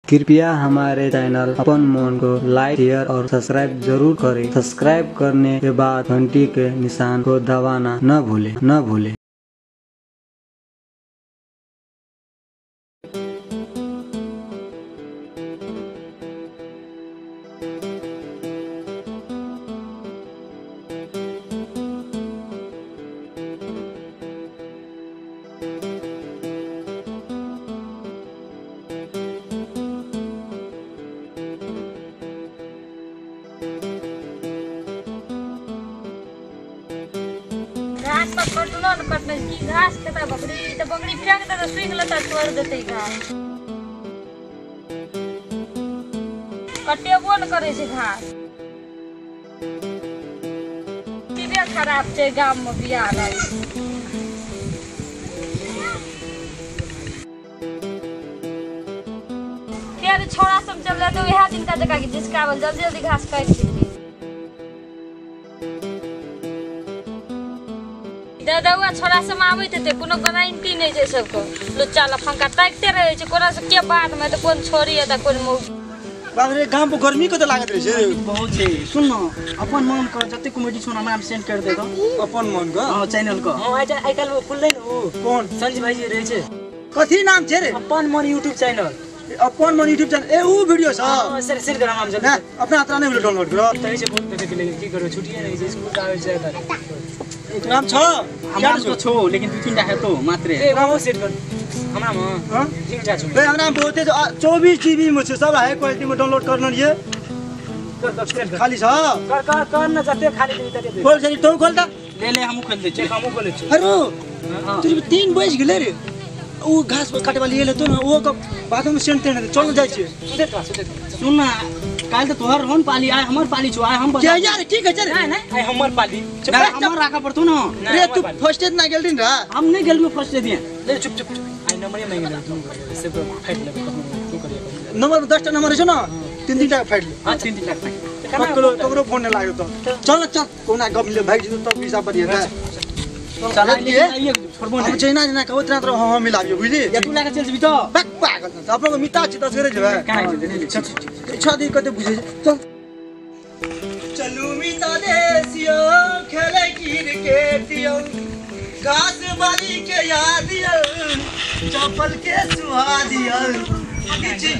कृपया हमारे चैनल अपन मोन को लाइक, शेयर और सब्सक्राइब जरूर करें। सब्सक्राइब करने के बाद घंटी के निशान को दबाना न भूलें न भूलें। घास पर कटलो न कटने की घास खेता बकरी तो बकरी फेंक दे तो सुख लेता छोड़ देते घास कटेबो न करे छै घास पीबे खराब छै गाम में बियाह लग फेर छोड़ा सब चल तो वएह दिन का जगह के जिसकावल जल्दी जल्दी घास काटि देते। दादा छोरा सब आबैत हेतै कोनो गारंटी नहीं छै सबको लुच्चा लफंगा ताकिते रहै छै कोना से के बात में तो कोन छोरी है त कोन मौगी। बाप रे गाम पर गर्मी कते लागत रहे छै बहुत छै। सुन न अपन मन के जते कॉमेडी छौ हमरा सेंड कर दे अपन मन के हां चैनल के। हां आइ काल वो खुललै न उ कोन संजय भाई जी रहै छै कथि नाम छै रे अपन मन यूट्यूब चैनल अपन मन यूट्यूब चैनल ए उ वीडियो छ हां सर शेयर कर हम ना अपना हाथ नै वीडियो डाउनलोड कर तै छै बहुत देखे के लेकिन की करबो छुट्टिए नै छै स्कूल आबै छै नाम छ हमरा तो छो लेकिन दू तीन टा हेतो मात्र ए वो सेट कर हमरा में हां ठीक टा छो ए हमरा में बहुते 24 जीबी में छै सब हाई क्वालिटी में डाउनलोड करन लिए कर कर सेट कर खाली छ कर कर कर न जते खाली देबी तते दे खोल जरी तो खोल दा ले ले हमहु खोल दे छी हमहु खोले छी। अरे तोरी 3 बज गेले रे उ घास काटे वाली एले तो न ओ के बाद में सेंट तेने चल जाय छी सुते था सुते सुन ना काल तो तोहर होन पाली आय हमर पाली छो आय हम के यार की कहै छै रे नहीं आय हमर पाली ना हमर राखा पड़तो न रे तू फर्स्ट एड ना गेलदिन रा हम नहीं गेलु फर्स्ट एड दिए ले चुप चुप आय नंबर मांगे ले तू से फाइट लेबे तू करिए नंबर 10 टा नंबर छै न तीन तीन टा फाइट ले। हां तीन तीन टा फाइट ककरो ककरो फोन न लाग्यो त चल चल कोना गप ले भाग जतो तब हिसाब पर हेतै चल ले छोड़बो हम जेना जेना कहबो तेना तोरा हां हां मिलाबियो बुझली या तू लाके चल जेबी त बक पागल त अपनो को मिता छी तसगरे जेबै कहाँ जेबै चल छ दिन कते बुझे चल चलू मिता देसियो खेले क्रिकेट यो घास वाली के याद यो चप्पल के सुहा दियो नीचे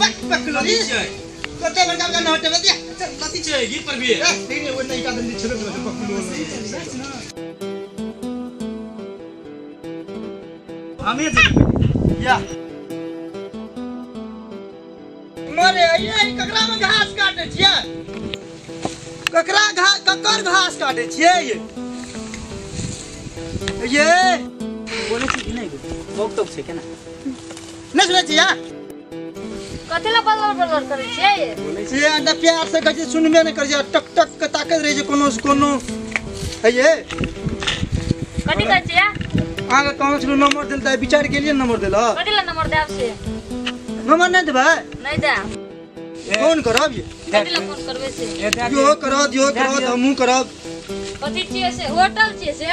पक पक लगी छै कते बड़का बड़का नहटे बतिया चल कथि छै गीत पर भी नहीं नहीं वो नहीं का दंडी छेबे करे पकलो हमें या मरे ये ककरा में घास काटे छियै ककरा घास ककर घास काटे छियै ये बोले छी नहीं बोक तोक छै केना नहीं सुनै छियै कथि ला बलबर बलबर करै छियै ये अंदर प्यार से कहै छै सुनबे नै करै छै टक टक के ताकत रहै छै कोनो से कोनो है ये कथि कहै छियै अहाँ कहै छलु नंबर देल त विचार के लिए नंबर देल कथि ला नंबर देब से नंबर नहीं देबै नहीं देब फोन करब ये कथि ला फोन करबै से यो करब यो करब हमहु करब कथि छियै से होटल छियै से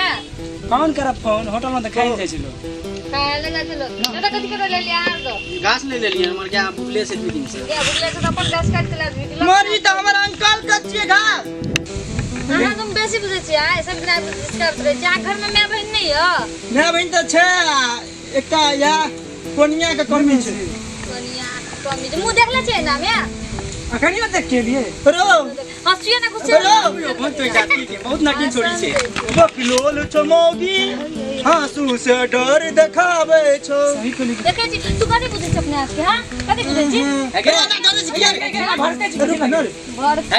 कौन करब फोन होटल में त खाइ जाइ छै लोग खाय ले जाइ छै लोग दादा कथि करे ले लिया आर दो घास ले लेलियै हमर गाय भुखले से दू दिन से गाय भुखले से त अपन घास काट के लाबि मरी त हमर अंकल के छियै घास अहाँ तुम बेसी बुझै छियै आइ सब ना डिस्टर्ब करै छियै अहाँ घर में my बहिन नहीं हो my बहिन त छै एकटा या कोनिया के कमी छै कोनिया कमी छै मुंह देखले छियै ना मे अखनियो देख के लिए रो हंसियो ना गुस्से बहुत तो जाति के बहुत नाकिन छोड़ी छै बकलोल चमोगी हांसू से डर देखाबै छौ देखै छी तू कथि बुझै छी अपने आप के हां कथि बुझै छी ना डरे छी किया भरते छी भरते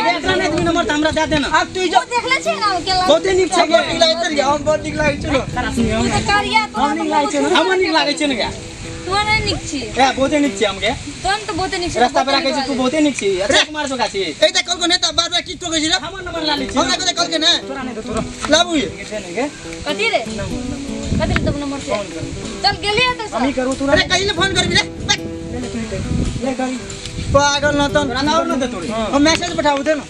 अगे एकरा नै तुम नंबर त हमरा दे देना अब तू जो देखले छी ना केला बहुते नीक छै नीक लागै छै हम बहुत नीक लागै छै तू त करिया हम नीक लागै छै हम नीक लागै छै ने गा तू नै नीक छी ए बहुते नीक छी हम गे तोन त बहुते नीक छी रास्ता पर राखै छी तू बहुते नीक छी अच्छा कुमार सोका छी ए त कल को नै त बार बार की टोकै छी रे हमर नंबर ला लै छी हमरा को कल के नै तोरा नै त तोरा लाबू ये के नै गे कथि रे कथि रे तब नंबर से चल गेलियै त हम ही करू तोरा अरे कहिले फोन करबी रे ले ले तू ही कर ले करी पागल न तन और न दे तोरे हम मैसेज पठाऊ दे न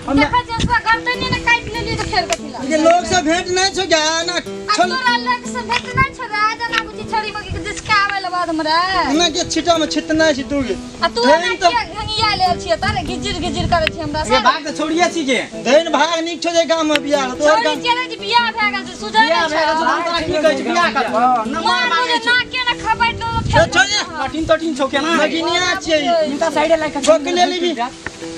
हम देखै छी उसका गर्दन ने काटि लेलियै। लेली त फेर कथि ला ये लोग से भेंट नहीं छो गया ना छल तोरा लोग से भेंट नहीं छो राजा ना बुझी छोरी मगी के जिसका आवे ला बाद हमरा ना के छिटा में छितना छी तू के आ तू ना के घंगिया ले छी तारे गिजिर गिजिर करे छी हमरा से भाग त छोड़िया छी के धन भाग नीक छो जे गांव में बियाह तोर छोरी चले जी बियाह भए गेल छै सुझै बियाह भए गेल छौ तोरा की कहै छी बियाह कर नंबर मांगे ना के ना खबै तो छोड़िए कठिन तठिन छौ केना नगिनिया छियै मिता साइडे लाइक बकले लेबी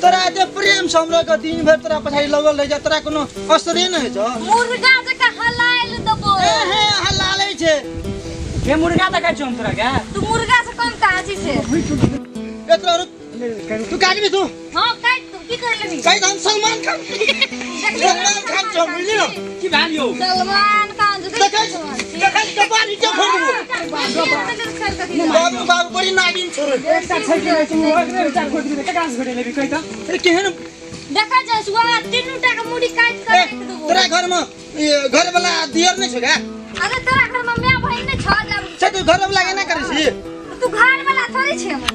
तोरा एते प्रेम से हमरा के दिन भर तोरा पछाड़ी लगल रह जा तोरा कोनो असरे नै छ मुर्गा जका हलाइल दबो ए हे हलालै छै हे मुर्गा त काट छौ हम तोरा के तू मुर्गा से कम कहाँ छी से एतरा रुक तू काटबी तू हां काट तू की कर लेबी काट हम सलमान खान सलमान खान छौ बुझली न की भेल यौ सलमान खान देखै देखै कपार नीचे फोड़ देबो बाबू बाबू बड़ी नागिन छोड़ एकटा छै के तू ओकरे विचार खोट दे केकरा से घोड़े लेबी कहि त अरे केहन देखा जा सुआ तीनू टा के मुड़ी काट के राख देबो तोरा घर में घर वाला दियर नै छौ का अरे तोरा घर में my बहिन नै छ जा छै तू घर वाला के ना करै छी तू घर वाला थोड़ी छै हमर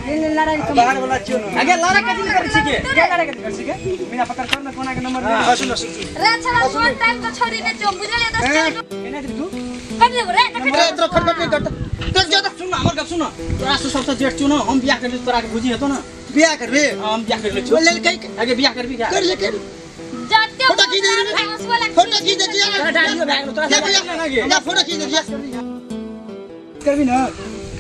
ले लड़ाई बाहर वाला छियो न अगे लड़ाई कथि करै छी के के लड़ाई कथि करै छी के बिना पकड़ कर न कोना के नंबर हां सुन सुन रे छला सोन टाइम तो छोड़ी नै छौ बुझलिए दस केना दे तू कर देबो रे रे तोरा खटखट नै करत देख जा सुन हमर गप सुन तोरा से सबसे जेठ छौ न हम बियाह करली तोरा के बुझी हेतो न बियाह करबे हम बियाह कर ले छौ लेल कहि अगे बियाह करबी का कर ले कर जाते फोटो खींच दे फोटो खींच दे तोरा जा फोटो खींच दे करबी न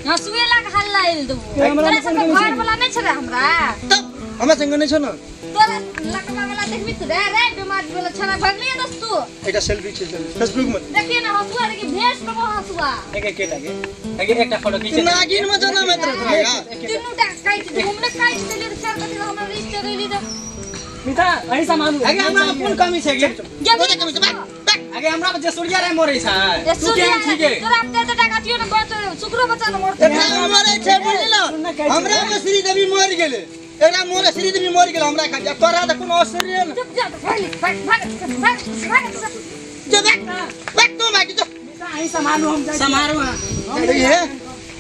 हंसुए लाग हल्लाइल देबो तोरा सब घर वाला नै छ रे हमरा तब हमरा संग नै छ न तोरा लकवा वाला देखबी त रे रे बीमार वाला छना भगलिए दस तू एकटा सेल्फी खींच ले फेसबुक में देखिए ना हंसुआ देखी भेस देबो हंसुआ एक एक लागे अगे एकटा फोटो खींच नागिन में जना में तोरा तीनू टा काटि दे हमने काटि देली त फेर कथि हमरा रिश्ते गइली त मिता अही सामान अगे हमरा कोन कमी छै गे कोन कमी छै अगे हमरा जे सूर्या रे मरै छै तू केहन छी गे तोरा हम त टाका थियो न बच शुक्रो बच्चा न मरते एकरा मरै छै बुझली न हमरा में श्रीदेवी मर गेले एकरा मोरे श्रीदेवी मर गेल हमरा खा तोरा त कोनो असर न चुप जा भाग भाग भाग भाग भाग जो बैठ बैठ तू भाग जो मिता अही समारू हम जाइ समारू अरे हे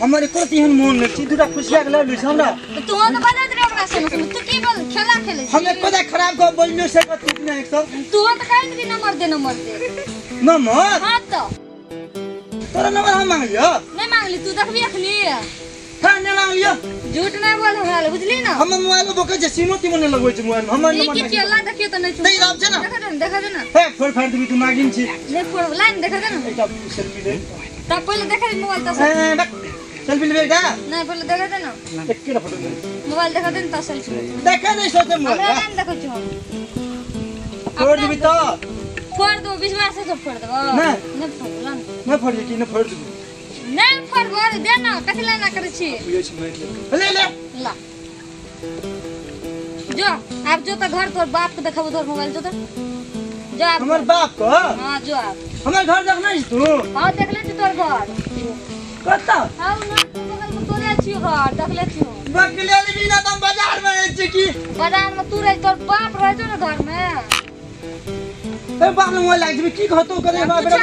हमर एको तेहन मोन नै छी दूटा खुशिया के लऽ हमरा तू त बजैत रे ओकरा से तू की बोल खेला खेले हम एको दा खराब गप बोललियो से तू नै एक तू त कहैत रही नंबर दे नंबर दे नंबर हां त तोरा नंबर हम मांगलियो नै मांगली तू देखबी अखनी हां नै मांगलियो झूठ नै बोल हमरा ले बुझली न हम मोबाइल में बोकै छै सिमो तिमो नै लगबै छै मोबाइल में हमर नंबर की केला देखियो त नै नै राम छै न देखा दे न देखा दे न हे फोड़ फाड़ देबी तू नागिन छी नै फोड़ लाइन देखा दे न एकटा सेल्फी ले त पहिले देखा दे मोबाइल त सेल्फी लेबे का नै पहिले देखा दे न एकटा फोटो ले मोबाइल देखा दे न त सेल्फी देखा नै सोचे मोबाइल हमरा लाइन देखै छी हम फोड़ देबी त फोड़ दो विश्वास से फोड़ देबो नै नै फोड़ लाइन नै फोड़ की नै फोड़ देबी नै फोड़ दे न कथि ला ना करै छी बुझै छी मारि ले ले ला जो आप जो त घर तोर बाप के देखबो तोर मोबाइल जो त जो आप हमर बाप को हां जो आप हमर घर देखनै छी तू हां देखले छी तोर घर कत हां ना बगल में तोरे छियो घर देखले छियो बकले लेबी ना त हम बाजार में आइ छी की बाजार में तू रह तोर बाप रह जो न घर में ए बाप ने मोबाइल लाग जेबी की कहतो करे बाप रे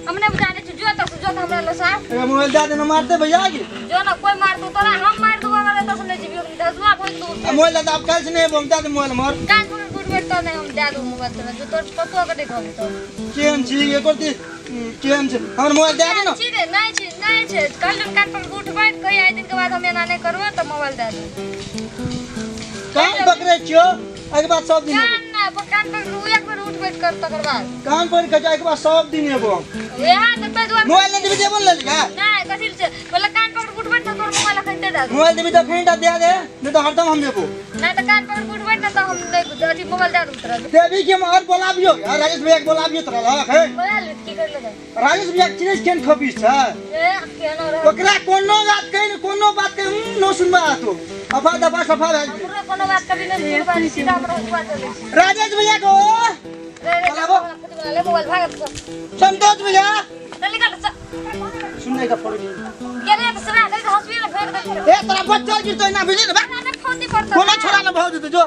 हमने जाने छी जो त जो त हमरा लो साहब ए मोबाइल दे दे न मारते भैया की जो न कोई मार दो तोरा हम मार दो हमरा त सुनै छी धसुआ भोज दो मोबाइल दे आप काल से नहीं हम दे दे मोबाइल मार कान पर गुड बैठ त नहीं हम दे दो मोबाइल तोरा जो तोर पप्पा के देखब तो केहन छी एकर ती केहन छी हमर मोबाइल दे दे न छी रे नहीं छी नहीं छै कल दिन कान पर उठ बैठ कहि आइ दिन के बाद हम एना नहीं करबो त मोबाइल दे दे कान पकड़े छियो एक बार सब दिन कान ना कान पर एक बार उठ बैठ कर तकर बाद कान पर के एक बार सब दिन एबो एहा त पे दुआर मोबाइल नहीं देबी देबो न लेली का नहीं कथि छै पहिले कान पर उठ बैठ त तोर मोबाइल अखन दे दे मोबाइल देबी त खैंटा दे दे नहीं त हरदम हम एबो नहीं त कान पर उठ बैठ न त हम नहीं अथि मोबाइल दे दू तोरा देबी के हम और बोलाबियो यार राजेश भैया के बोलाबियो तोरा लख है बोला ले की कर ले राजेश भैया के चिन्है केन खपीस छै ए केनो रह ओकरा कोनो बात कहि कोनो बात कहि न सुनबा तू अफा दफा सफा भए जेतै हमरो कोनो बात कभी नहीं सुनबा सीधा हमरा हुआ चले राजेश भैया को रे रे बोलाबो ले मोबाइल भाग संतोष भैया चल निकल सुन नहीं का फोटो गेले त सरा दे हॉस्पिटल फेंक दे ए तोरा बच्चा गिरतो ना बुझली ना ना फौती पड़तो कोनो छोरा ना भाव देतो जो